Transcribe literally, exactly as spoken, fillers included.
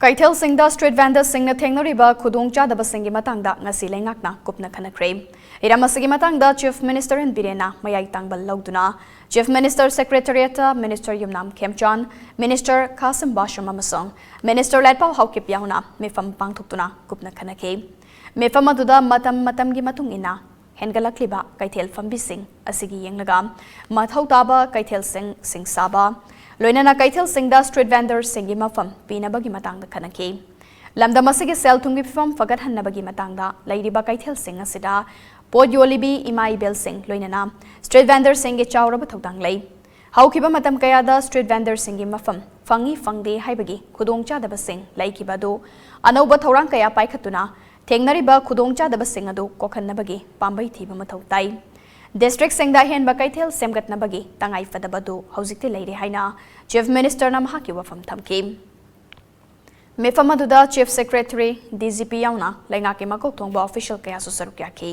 ꯀꯩꯊꯦꯜꯁꯤꯡꯗ street vendorꯁꯤꯡꯅ ꯊꯦꯡꯅꯔꯤꯕ ꯈꯨꯗꯣꯡꯆꯥꯗꯕꯁꯤꯡꯒꯤ ꯃꯇꯥꯡꯗ ꯉꯁꯤ ꯂꯩꯉꯥꯛꯅ ꯀꯨꯞꯅ ꯈꯟꯅꯈ꯭ꯔꯦ꯫ ꯍꯤꯔꯝ ꯑꯁꯤꯒꯤ ꯃꯇꯥꯡꯗ Chief Minister ꯑꯦꯟ ꯕꯤꯔꯦꯟꯅ ꯃꯌꯥꯏ ꯇꯥꯡꯕ ꯂꯧꯗꯨꯅ Chief Minister Secretariatꯇ Minister ꯌꯨꯝꯅꯥꯝ ꯈꯦꯝꯆꯥꯟ, Minister ꯈꯥꯁꯤꯝ ꯕꯥꯁꯝ ꯑꯃꯁꯨꯡ Minister ꯂꯥꯏꯠꯄꯥꯎ ꯍꯥꯎꯀꯤꯞ ꯌꯥꯎꯅ ꯃꯤꯐꯝ ꯄꯥꯡꯊꯣꯛꯇꯨꯅ ꯀꯨꯞꯅ ꯈꯟꯅꯈꯤ꯫ ꯃꯤꯐꯝ ꯑꯗꯨꯗ ꯃꯇꯝ ꯃꯇꯝꯒꯤ ꯃꯇꯨꯡ ꯏꯟꯅ ꯍꯦꯟꯒꯠꯂꯛꯂꯤꯕ ꯀꯩꯊꯦꯜ ꯐꯝꯕꯤꯁꯤꯡ ꯑꯁꯤꯒꯤ ꯌꯦꯡꯂꯒ ꯃꯊꯧ ꯇꯥꯕ ꯀꯩꯊꯦꯜꯁꯤꯡ ꯁꯤꯡ ꯁꯥꯕ, ꯂꯣꯏꯅꯅ ꯀꯩꯊꯦꯜꯁꯤꯡꯗ street vendorꯁꯤꯡꯒꯤ ꯃꯐꯝ ꯄꯤꯅꯕꯒꯤ ꯃꯇꯥꯡꯗ ꯈꯟꯅꯈꯤ꯫ ꯂꯝꯗꯝ ꯑꯁꯤꯒꯤ ꯁꯦꯜ ꯊꯨꯝꯒꯤ ꯐꯤꯕꯝ ꯐꯒꯠꯍꯟꯅꯕꯒꯤ ꯃꯇꯥꯡꯗ ꯂꯩꯔꯤꯕ ꯀꯩꯊꯦꯜꯁꯤꯡ ꯑꯁꯤꯗ ꯄꯣꯠ ꯌꯣꯜꯂꯤꯕꯤ ꯏꯃꯥ ꯏꯕꯦꯜꯁꯤꯡ, ꯂꯣꯏꯅꯅ street vendorꯁꯤꯡꯒꯤ ꯆꯥꯎꯔꯕ ꯊꯧꯗꯥꯡ ꯂꯩ꯫ ꯍꯧꯈꯤꯕ ꯃꯇꯝ ꯀꯌꯥꯗ street vendorꯁꯤꯡꯒꯤ ꯃꯐꯝ ꯐꯪꯏ ꯐꯪꯗꯦ ꯍꯥꯏꯕꯒꯤ ꯈꯨꯗꯣꯡꯆꯥꯗꯕꯁꯤꯡ ꯂꯩꯈꯤꯕ ꯑꯗꯨ ꯑꯅꯧꯕ ꯊꯧꯔꯥꯡ ꯀꯌꯥ ꯄꯥꯏꯈꯠꯇꯨꯅ ꯊꯦꯡꯅꯔꯤꯕ ꯈꯨꯗꯣꯡꯆꯥꯗꯕꯁꯤꯡ ꯑꯗꯨ ꯀꯣꯛꯍꯟꯅꯕꯒꯤ ꯄꯥꯝꯕꯩ ꯊꯤꯕ ꯃꯊꯧ ꯇꯥꯏ꯫ Districtꯁꯤꯡꯗ ꯑꯍꯦꯟꯕ ꯀꯩꯊꯦꯜ ꯁꯦꯝꯒꯠꯅꯕꯒꯤ ꯇꯉꯥꯏ ꯐꯗꯕ ꯑꯗꯨ ꯍꯧꯖꯤꯛꯇꯤ ꯂꯩꯔꯦ ꯍꯥꯏꯅ Chief Ministerꯅ ꯃꯍꯥꯛꯀꯤ ꯋꯥꯐꯝ ꯊꯝꯈꯤ꯫ ꯃꯤꯐꯝ ꯑꯗꯨꯗ Chief Secretary, D G P ꯌꯥꯎꯅ ꯂꯩꯉꯥꯛꯀꯤ ꯃꯀꯣꯛ ꯊꯣꯡꯕ official ꯀꯌꯥꯁꯨ ꯁꯔꯨꯛ ꯌꯥꯈꯤ꯫